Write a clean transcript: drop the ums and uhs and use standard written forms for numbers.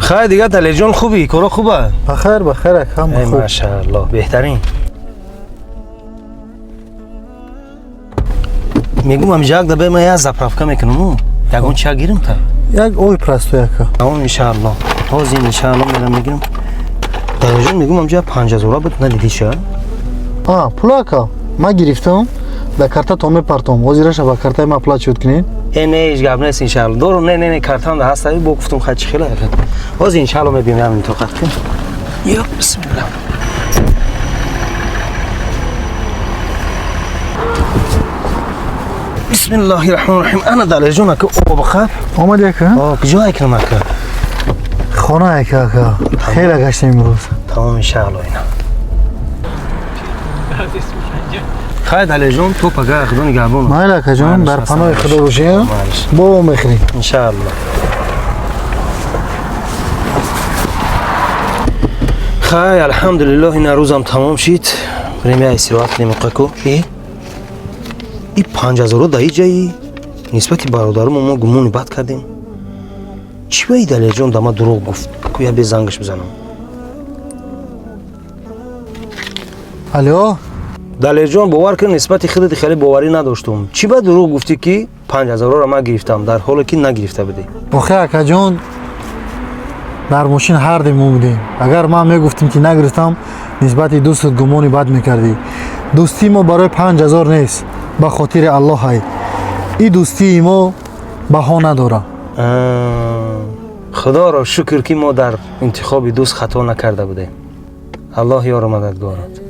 Хай, дига, Далерҷон, хуби? Коро хуба? Бахайр, бахайр, акам. Хуб, машааллоҳ, беҳтарин. Мегум, ҳамиҷа як даба ма як заправка мекунам, ягон ча гирим та. Як ой простой, ака. Тамом, иншааллоҳ, ҳозир, иншааллоҳ, мерам, мегирам. Далерҷон, мегум, ҳамҷа 5000 буд, надидиша? А, пул, ака, ма гирифтам, дар картатон мепартом. Ҳозираша ба картаи ма оплачивать кунед. Э, не, ҳеҷ гап нест, иншаалло, дорум. Не, не, не, картам да ҳаста. Бо гуфтум, хай, чӣ хела, ҳозир, иншаалло, мебиём. Ям тоқат кун. Ё бисмилла. Бисмиллоҳи раҳмони раҳим. Ана, Далерҷон, ака, об бахар. Омади, ака? Куҷо айкунам, ака? Хона, ака. Ака, хеле гаштем имрӯз. Тамом, иншаалло, ина. Хай, Далерҷон, то пага, худо нигаҳбон. Майли, акаҷон, дар паноҳи Худо бошем, бо мехӯрем. Иншаалло. Хай, алҳамдулиллоҳ, ина рӯзам тамом шид. Бирем, я истироҳат кунем. Қаку и 5000-ро дар ҷаи нисбати бародарумо мо гумони бад кардем. Чӣ ба и Далерҷон да ма дурӯғ гуфт? Ку я бе зангаш бизанам. Алё. Далерҷон, бовар кун, нисбати худат хеле боварӣ надоштум. Чӣ ба дурӯғ гуфтӣ, ки 5000-ро ман гирифтам, дар ҳоле ки нагирифта будӣ? Охе, акаҷон, дар мошин ҳардем мо будем. Агар ман мегуфтим, ки нагирифтам, нисбати дӯстат гумони бад мекардӣ. Дӯстии мо барои 5000 нест, ба хотири Аллоҳ. Ай, и дӯстии мо баҳо надора. Худоро шукр, ки мо дар интихоби дӯст хато накарда будем. Аллоҳ ёру мададгорат.